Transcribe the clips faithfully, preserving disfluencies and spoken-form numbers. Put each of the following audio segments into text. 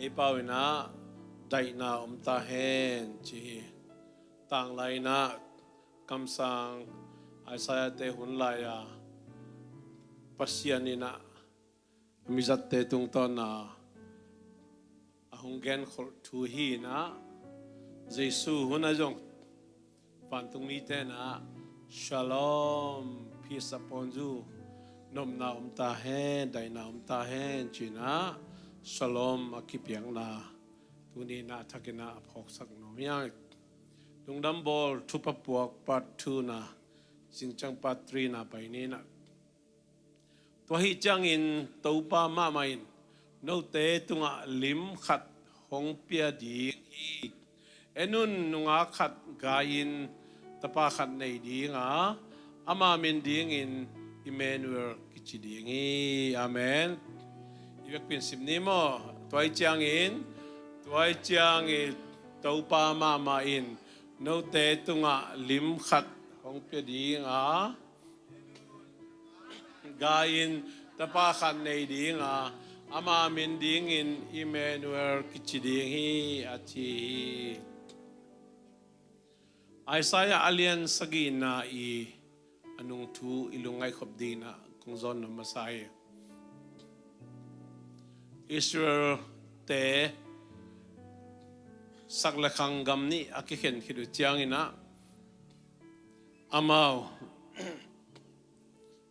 Ei pau in ah daihna om ta hen ci hi. Tanglai in ah kamsang Isaiah te hun lai-a Pasian in ah a mizatte tungtawn a a hong genkholh thu hi in ah, Jesu hun ah zong vantung mite in ah Shalom, peace upon you, nopna om ta hen, daihna om ta hen ci in ah Shalom a kipiakna tuni in ah a thak in ah a phawksak nuam hi hang. Lungdam Bawl Thupha Puak part two na, zingciang part three na pai ni in ah. Tua ahih ciangin Topa mahmah in note tungah lim khat hong pia ding hi. En un, nungak khat gai-in tapa khat nei ding a, ama min dingin Emmanuel kici ding hi. Amen. I vekpi in sim ni maw? Tua ahih ciangin, tua ahih ciangin Topa mahmah in note tungah lim khat hong pia ding a, gai-in tapa khat nei ding a, ama min dingin Emmanuel kici ding hi, a ci hi. Isaiah a lian sagihna i a nung thu i lungngaih khop ding in ah kong zawn nuam masa hi. Israel-te sak le khang gam nih a kikhen khit uh ciangin ah amau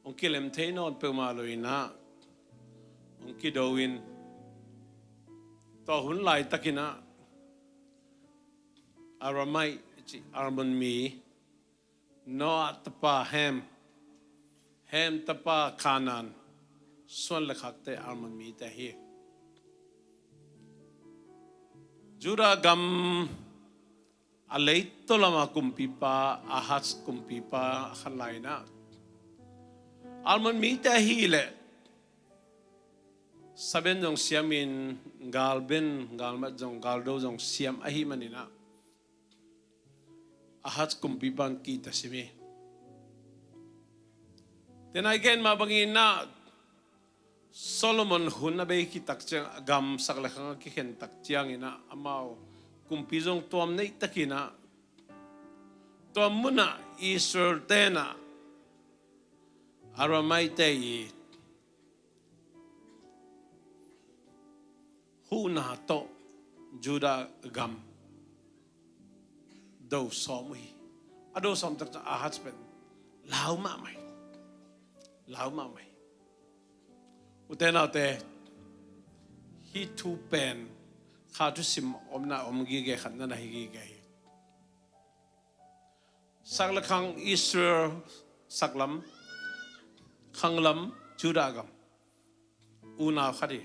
hong kilem thei nawn peuhmah lo in ah hong kido in, tua hun laitakin ah Aramai ci, Ammon mi, Noah tapa Ham, Ham tapa Kanaan, suan le khakte Ammon mite hi. Judah gam a leitaw lama kumpipa, Ahaz kumpipa a khan lai in ah Ammon mite ahih leh saben zong siamin, galben, galmat zong, galdo zong siam ahih manin ah Ahaz kumpipa in kihta sim hi. Tenai gen mah bangin ah Solomon hun a bei khit tak ciang, a gam sak le khang a kikhen tak ciangin ah amau kumpi zong tuam neih takin ah, tua munah Israel-te in ah Aramaite i huhna tawh Judah gam do sawm uh hi. A do sawm tak ciang Ahaz pen lau mahmah hi. Lau mahmah hi. Ute naute, hih thu pen kha thusim omna om gige khat na na hi gige hi. Sak le khang Israel saklam, khanglam Judah gam unau khat hi.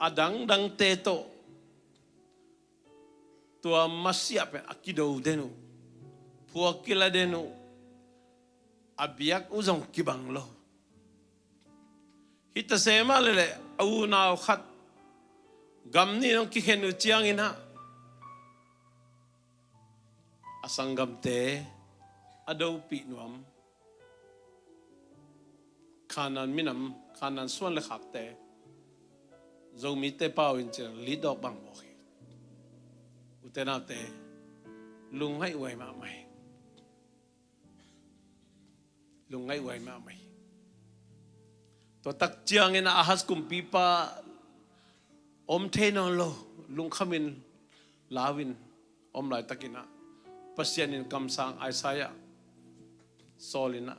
A dangdangte tawh tua Messiah pen a kido den uh, phuak kila den uh, a biak uh zong kibang lo. Hita se mah leh leh a unau khat gam nih hong kikhen uh ciangin ah a sanggamte a dopih nuam, Kanaan minam, Kanaan suan le khakte, Zomite pau in ciang litdawk bang mawk hi. Ute naute, lungngaih huai mahmah hi. Lungngaih huai mahmah hi. Tua tak ciangin Ahaz kumpipa om thei nawn lo, lungkhamin lau in om laitakin ah Pasian in kamsang Isaiah sawl in ah,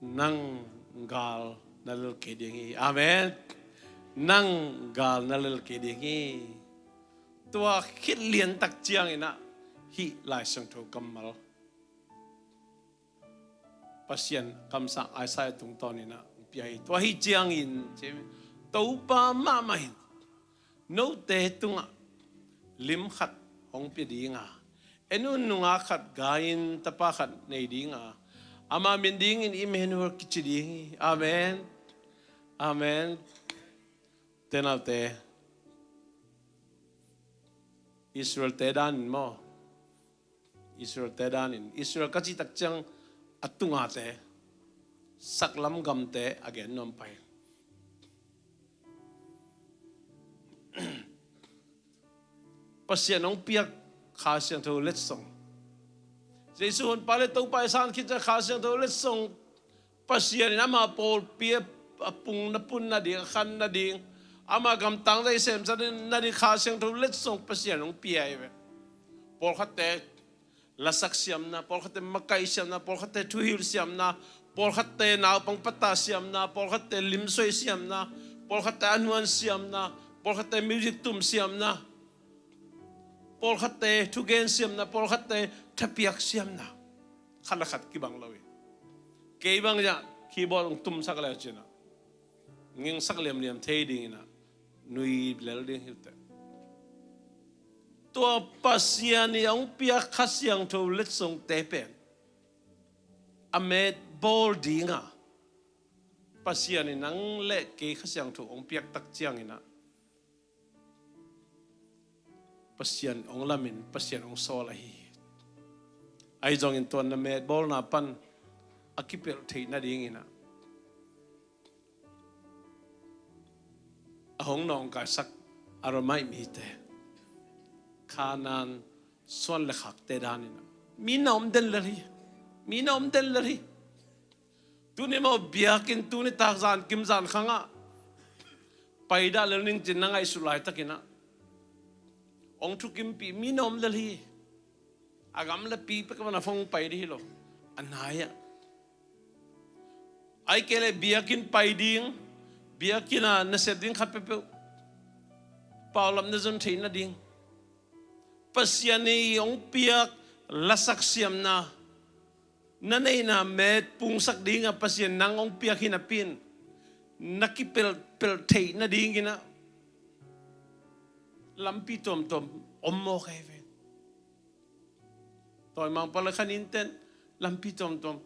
nang gal na lel kei ding hi. Amen. Nang gal na lel kei ding hi. Tua khit lian tak ciangin ah hih Lai Siangtho kammal Pasian kamsang Isaiah tungtawn in ah pia hi. Tua ahih ciangin, Topa mahmah in note tungah lim khat hong pia ding a, en un, nungak khat gai-in tapa khat nei ding a, ama min dingin Emmanuel kici ding hi. Amen. Amen. Ute naute, Israel-te danin maw, Israel-te danin, Israel ka cih tak ciang a tungate, saklam gamte a gen nuam pai. Pasian hong piak Kha Siangtho letsong. Jesu honpa le Topa i san khit ciang Kha Siangtho letsong, Pasian in ama pawlpi a pung na pun nading, a khan nading, ama gamtang zai sem sa nading Kha Siangtho letsong Pasian hong pia hi ve. Pawlkhatte lasak siamna, pawlkhatte makaih siamna, pawlkhatte thuhilh siamna, pawlkhatte naupang pata siamna, pawlkhatte limsoi siamna, pawlkhatte anhuan siamna, pawlkhatte music tum siamna, pawlkhatte thugen siamna, pawlkhatte thapiak siamna. Khat le khat kibang lo hi. Kei bang zah keyboard hong tumsak le cin ah ngingsak liamliam thei ding in ah nui lel ding hi uh teh. Tua Pasian i hong piak Kha Siangtho letsongte pen a met bawl ding a, Pasian in nang le kei Kha Siangtho hong piak tak ciangin ah Pasian hong lamin Pasian hong sawl ahi hi. Ahi zongin tua na met bawlna pan a kipelh theih nadingin ah a hong nawngkaisak Aramai mite, Kanaan suan le khakte danin ah mi na om den lel hi. Mi na om den lel hi. Tuni maw biakinn tuni tak zan kim zan khang ah paidah lel ning cin na ngaihsut laitakin ah hong thukimpih mi na om lel hi. A gamlapi pek a man a phone pai dih hi lo. A nai ah, ahih kei leh biakinn pai ding, biakinn a nasep ding khat peuhpeuh paulam na zon theih nading, Pasian i hong piak lasak siamna, na neihna met pungsak ding a Pasian nang hong piak hi napi in na kipelh, pelh theih nadingin ah lampi tuamtuam om mawk ahi ve. Dawimangpa le Kha Nin ten lampi tuamtuam,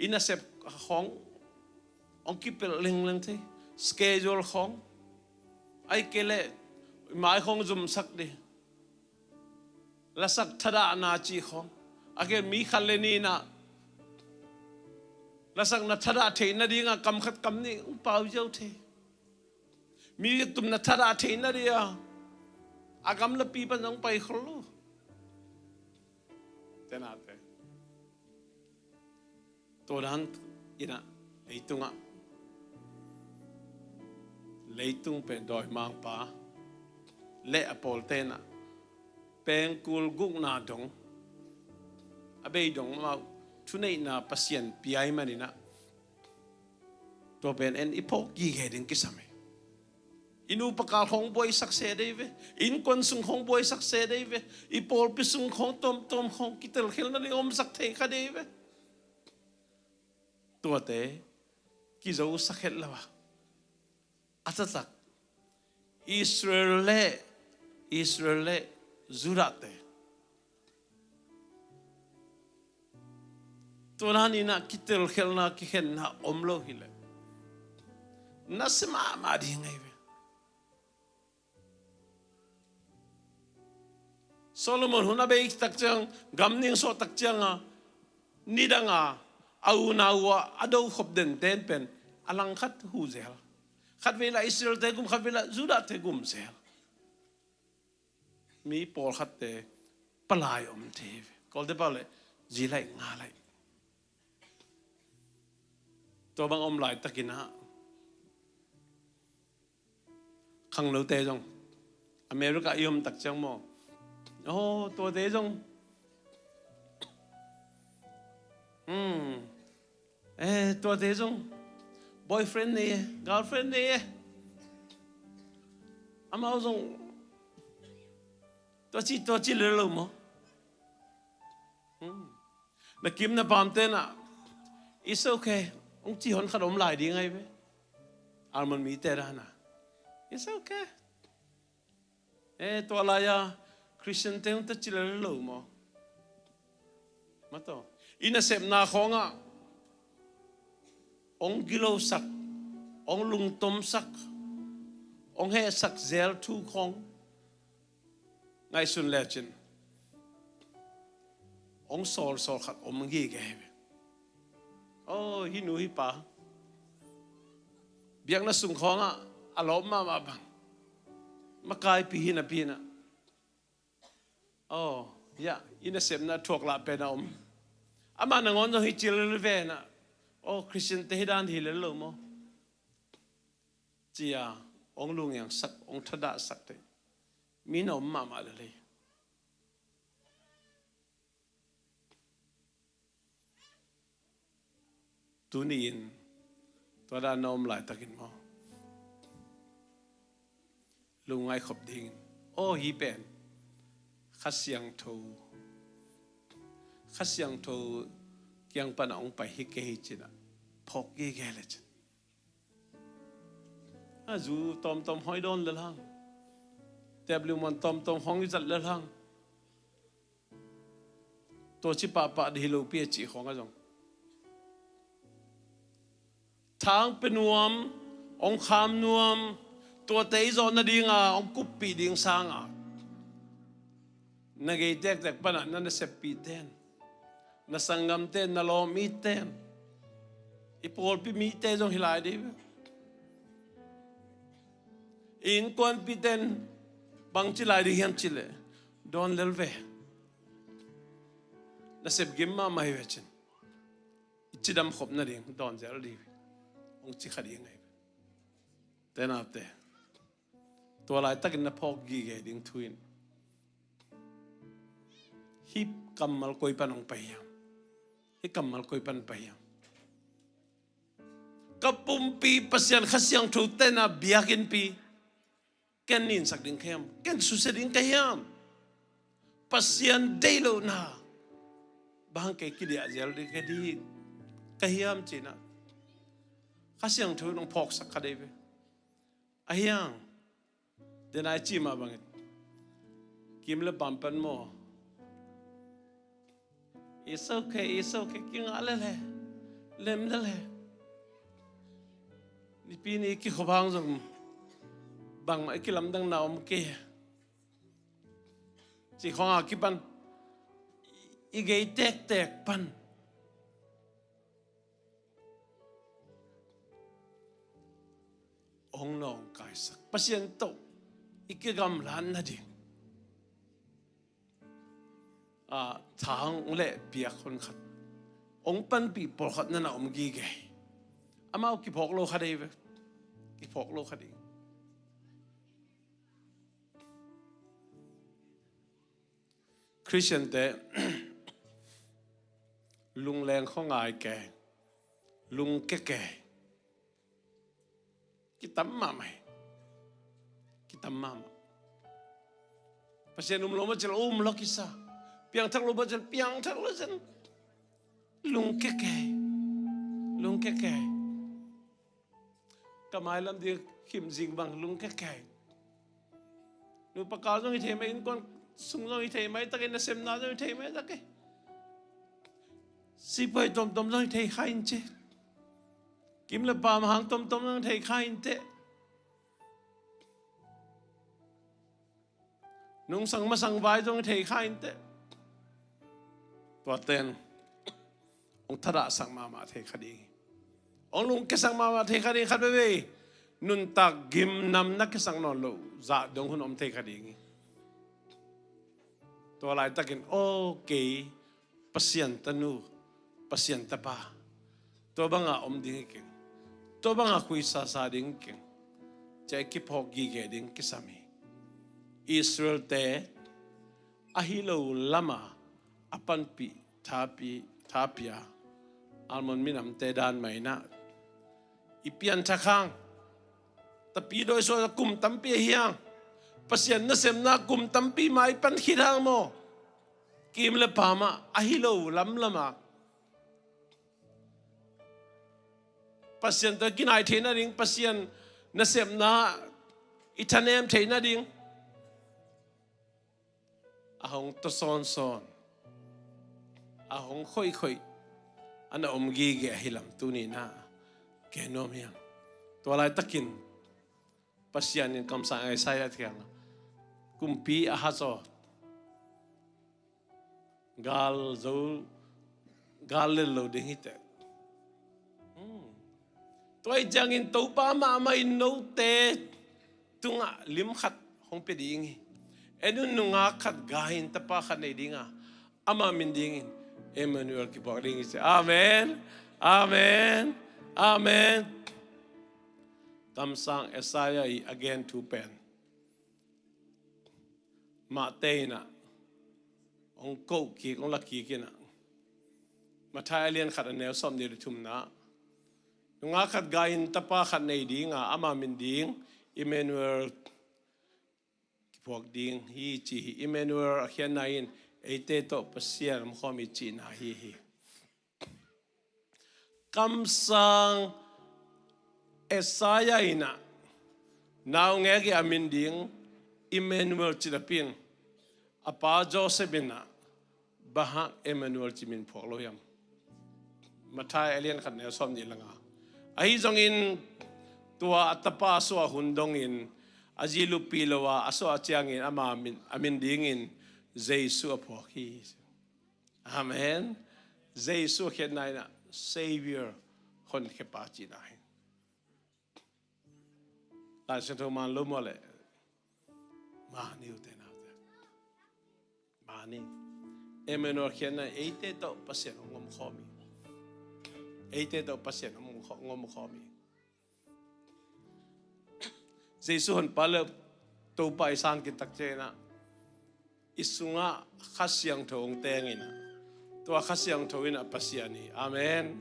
i nasep khawng hong kipelh lengleng thei, schedule khawng, ahih kei leh i mai khawng zumsak dih, lasak thadahna cih khawng, a gen mi khat le nih in ah lasakna thadah theih nading a kam khat kam nih hong pau ziau thei. Music tumna thadah theih nading a a gamlapi pan hong pai khol lo. Tenate, tua dan in ah leitungah, leitung pen dawimangpa le a pawlte in ah pengkul gukna dong, a bei dong amau thuneihna Pasian pia ahih manin ah tua pen en i phawk gige ding kisam hi. I nupa kal khawng buaisak se dei ve. Innkuan sung khawng buaisak se dei ve. I pawlpi sung khawng tuamtuam khawng kitelkhelna ding omsak thei kha dei ve. Tuate kizosak het lo a, a taktak Israel le, Israel le Judahte tua dan in ah kitelkhelna, kikhenna om lo hi leh nasia mahmah ding ahi ve. Solomon hun a bei tak ciang, gam ning sawh tak ciang a, nidang a, a unau a, a do khop denten pen a langkhat huh zel. Khatvei lah Israelte gum, khatvei lah Judahte gum zel. Mi pawlkhatte palai om thei ve. Kawlte pau leh zi laih, nga laih. Tua bang om laitakin ah khangnote zong, America i om tak ciang maw, aw, tuate zong, hmm, eh, tuate zong boyfriend nei e, girlfriend nei e. Amau zong tua ci, tua ci lel lo maw? Hmm. Na kim na pamte in ah, "It's okay," hong ci hon khat om lai ding ahi ve. Almon mite dan a, "It's okay." Eh, tua lai-a Christian te hong ta ci lel lo maw? Mataw. I nasepna khawngah hong gilosak, hong lungtomsak, hong hehsak zel thu khawng ngaihsun lecin hong sawlsawl khat om gige hi ve. Aw, hih nu hih pa biakna sung khawngah a lawp mahmah bang, makaipi hi napi in ah Aw, ya, i nasepna thuak lah pen a om. Amah nangawn zong hi cil ve na. Aw, Khristiante hi dan hi lel lo maw? Ci-a hong lungngiangsak, hong thadahsak te mi na om mahmah lel hi. Tuni-in tua dan na om laitakin maw, lungngai khop dingin, aw, hih pen Kha Siangtho, Kha Siangtho kiang pana hong pai hi kei hi ci-in ah phawk gige le cin. A zu tawmtawm hong i dawn lel hang, tepliu muan tawmtawm hong i zat lel hang. Tua ci pahpah dih hi lopi a cih khawng a zong, thang pe nuam, hong kham nuam, tuate i zawh nadinga hong kuppih ding sanga, na gei tektek pana na naseppihten, na sanggamten, na lawm itten, i pawlpi mite zong hi lai dih ve. I innkuanpihten bangci lai ding hiam cih leh, dawn lel ve. Nasep gim mahmah hi ve cin, i cidam khop nading dawn zel dih ve, hong ci kha ding ahi ve. Tenapte, tua laitakin na phawk gige ding thu in, hih kammal koi pan hong pai hiam? Hih kammal koi pan pai hiam? Ka pumpi Pasian Kha Siangtho tena biakinnpi ken ninsak ding ka hiam? Ken susia ding ka hiam? Pasian deih lohna bang kei kidiah zel ding ka dih ka hiam ci-in ah Kha Siangtho in hong phawksak kha dih ve. Ahi hang, denai ci mah bangin, kim le paam pan maw, it's okay, it's okay, kingah lel e, lem lel e. Nipi ni kikhop hang zong bangmah i kilamdanna om kei e, ci khawng a kipan, i gei tektek pan hong nawngkaisak, Pasian tawh i kigamlat nading, a, thang le biak honkhat hong panpih pawlkhat na na om gige. Amau kiphawk lo kha dih ve. Kiphawk lo kha dih. Khristiante lungleng khua ngai kei, lungke kei, kitam mahmah hi. Kitam mahmah. Pasian um lo mah cil um lo kisa, piangthak lo mah cil piangthak lo cin. Lungke kei, lungke kei. Ka mailam ding khim zing bang lungke kei. Nupa kal zong hi thei mai, innkuan sung zong hi thei mai tak e, nasepna zong hi thei mai tak e. Sipuai tomtom zong hi thei kha in ci. Kim le paam hang tomtom zong hi thei kha in teh. Nungsang masang vai zong hi thei kha in teh. Tuaten hong thadahsak mahmah thei kha ding hi. Hong lungkiasak mahmah thei kha ding hi. Khat veivei nuntak gimnam na kiasak nawn loh zah dong hun om thei kha ding hi. Tua laitakin, aw, kei Pasian tanu, Pasian tapa, tua banga om ding hi keng, tua banga khuisasa ding hi keng, ci-a i kiphawk gige ding kisam hi. Israelte ahi lo lama a panpih thapi, thapia, Ammon minamte dan mah in ah i pianthak hang, tapidawi suah kum tampi ahi hang, Pasian nasepna kum tampi mah i pan khit hang maw, kim le paam ah ahi lo lamlam ah Pasian tawh i kinai theih nading, Pasian nasepna i thanem theih nading, a hong tawsawnsawn, a hong khoihkhoih a na om gige ahi lam tuni-in ah gen nuam hiam? Tua laitakin Pasian in kamsang Isaiah kiangah, kumpi Ahaz aw, gal zo, gal lel lo ding hi teh. Hmm. Tua ahih ciangin Topa mahmah in note tungah lim khat hong pia ding hi. En un, nungak khat gai-in tapa khat nei ding a, ama min dingin Emmanuel kiphuak ding hi ci. Amen. Amen. Amen. Kamsang Isaiah i a gen thu pen Matthai in ah hong koh kik, hong la kik in ah, Matthai a lian khat a neu sawmnih le thumna, nungak khat gai-in tapa khat nei ding a, ama min ding Emmanuel kiphuak ding hi ci hi. Emmanuel a khiatna in eite tawh Pasian om khawm hi cihna hi hi. Kamsang Isaiah in ah naungek i a min ding Emmanuel ci napi-in, a pa Joseph in ah bang hang Emmanuel ci min phuak lo hiam? Matthai a lian khat neu sawmnih le nga. Ahi zongin tua a tapa a suah hun dongin a zi luppi lo a, a suah ciangin ama min, a min dingin Jesu a phuak hi. Amen. Jesu a khiatna in ah Savior, honkhiapa cihna hi. Lai Siangtho man lo maw leh? Man hi, ute naute. Man hi. Emmanuel khiatna eite tawh Pasian hong om khawm hi. Eite tawh Pasian hong om khaw-, hong om khawm hi. Jesu honpa le Topa i san khit tak ciangin ah i sungah Kha Siangtho hong teng in ah, tua Kha Siangtho in ah Pasian hi. Amen.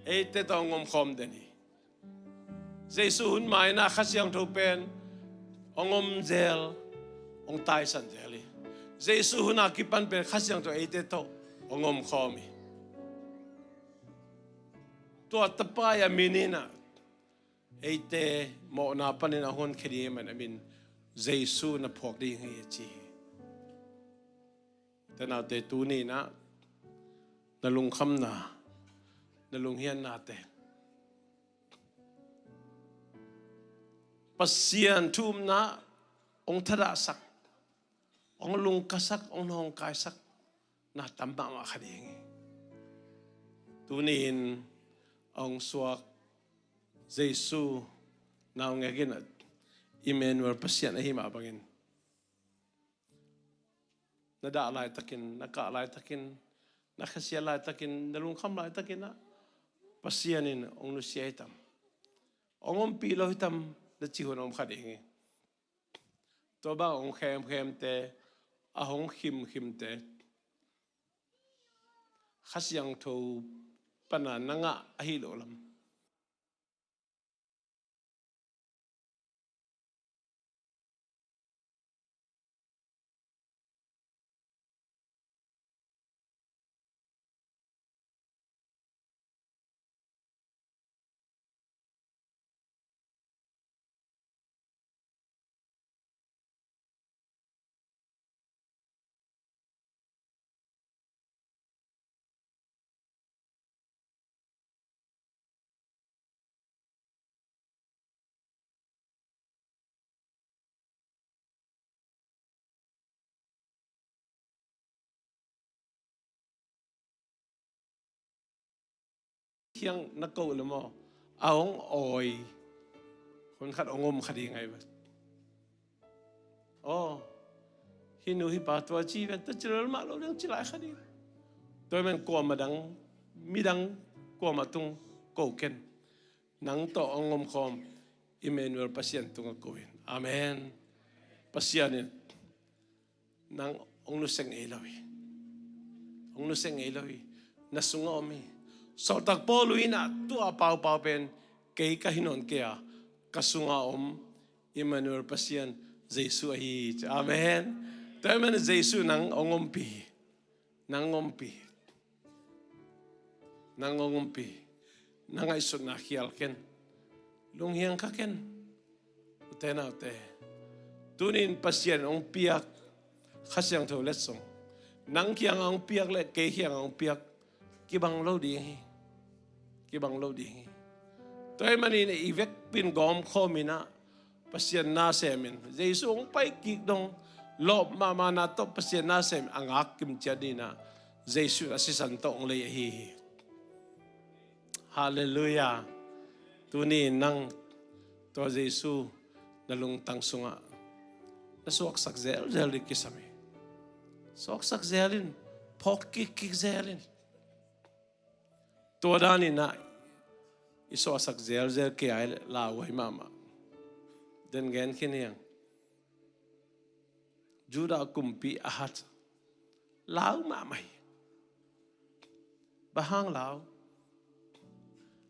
Eite tawh hong om khawm den hi. Jesu hun ma-in ah Kha Siangtho pen hong om zel, hong taisan zel hi. Jesu hun a kipan pen Kha Siangtho eite tawh hong om khawm hi. Tua tapa i a min in ah eite mawhna panin a honkhia ding ahih manin a min Jesu na phuak ding hi, a ci hi. Ute naute, tuni in ah na lungkhamna, na lunghiannate, Pasian thu-umna hong thadahsak, hong lungkasak, hong nawngkaisak na tam mahmah kha ding hi. Tuni-in a hong suak Jesu naungek in ah Emmanuel, Pasian ahi mah bangin, na dah laitakin, na kah laitakin, na khasia laitakin, na lungkham laitakin ah Pasian in hong nusia hi tam, hong ompih lo hi tam, na cih hun a om kha ding hi. Tua bang hong khemkhemte, a hong khimkhimte, Kha Siangtho pana na ngah ahi loh lam. Khiang na ko le maw? A hong awi. Hun khat hong om kha ding ahi ve. Aw, hih nu hih pa tua ci ven, tua ci lo mah lo ding ci lai kha ding. Tua ahih manin kuamah dang, midang kuamah tung ko ken. Nang tawh hong om khawm Emmanuel Pasian tungah ko in. Amen. Pasian in nang hong nusia ngei lo hi. Hong nusia ngei lo hi. Na sungah om hi. Sawltak Paul in ah tua paupau pen kei ka hi nawn kei a, ka sungah om Emmanuel Pasian Jesu ahi hi. Amen. Tua ahih manin Jesu nang hong ompih hi. Nang hong ompih hi. Nang hong ompih hi. Na ngaihsutna khial ken. Lunghiang kha ken. Ute naute, tuni-in Pasian hong piak Kha Siangtho letsong, nang kiangah hong piak le kei kiangah hong piak, kibang lo ding hi. Kibang lo ding hi. Tua ahih manin i vekpi-in gawm khawm in ah Pasian na sem in, Jesu hong pai kik dong, lawp mahmahna tawh Pasian na sem in a ngak kim ciat in ah, Jesu a sisan tawh hong lei ahi hi. Halleluiah. Tuni-in nang tua Jesu na lungtang sungah Na suaksak zelzel ding kisam hi. Suaksak zel in, phawk kikkik zel in. Tua danin ah i suaksak zelzel kei a, lau huai mahmah. Den gen khin hiang. Judah kumpi Ahaz lau mahmah hi. Bang hang lau?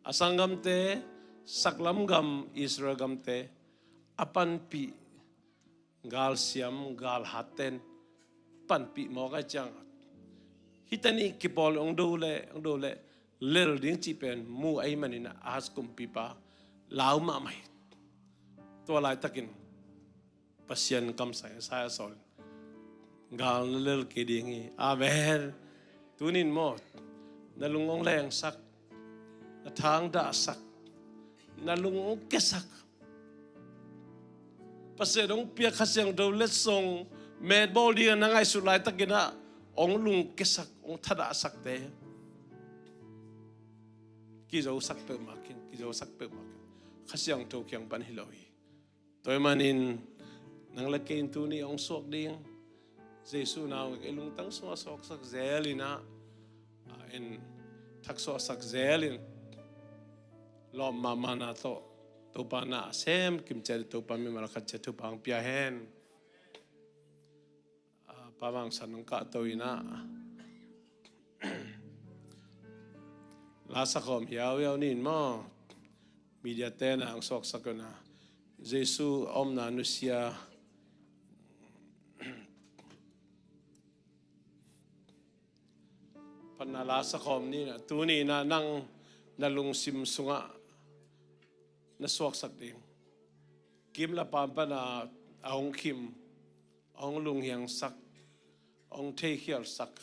A sanggamte, saklam gam, Israel gamte a panpih, galsiam galhatten panpih mawk ahih ciang, hih teni kipawl hong do leh, hong do leh lel ding cih pen mu ahih manin ah Ahaz kumpipa lau mahmah hi. Tua laitakin Pasian kamsang Isaiah sawl in, gal na lel kei ding hi. Amen. Tunin maw, na lung hong lengsak, na tha hong dahsak, na lung hong kiasak. Pasian hong piak Kha Siangtho letsong metbawl dingin na ngaihsut laitakin ah hong lung kiasak, hong thadahsakte kizosak peuhmah khin, kizosak peuhmah khin. Kha Siangtho kiang pan hi lo hi. Tua ahih manin nang le kei in tuni hong suak ding Jesu nau, i lungtang sungah suaksak zel in ah, a, in thaksuahsak zel in, lawp mahmahna tawh Topa na a sem kim ciat, Topa mimal khat ciat thupha hong pia hen. A, Pa Vang San hong kahto in ah, la sakhawm hiauhiau ni in maw, media te na hong suaksak un ah, Jesu a omna nusia pan na la sakhawm ni in ah, tuni in ah nang na lungsim sungah na suaksak ding, kim le pam pan a, a hong khim, a hong lunghiangsak, a hong theikhialsak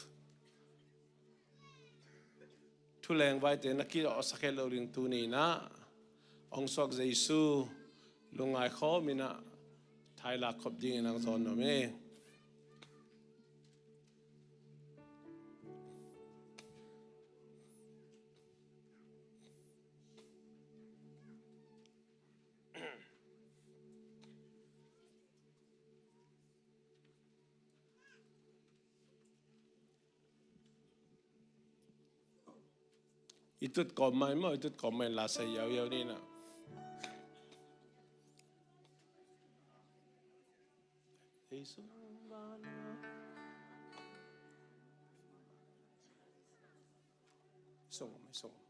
thuleng vaite na kizawhsak het loh ding, tuni in ah hong suak Jesu lungngai khawm in ah thailak khop dingin hong zawn nuam hi. I tut kawm mai maw, i tut kawm mai, la sa hiauhiau ni in ah. Song, song.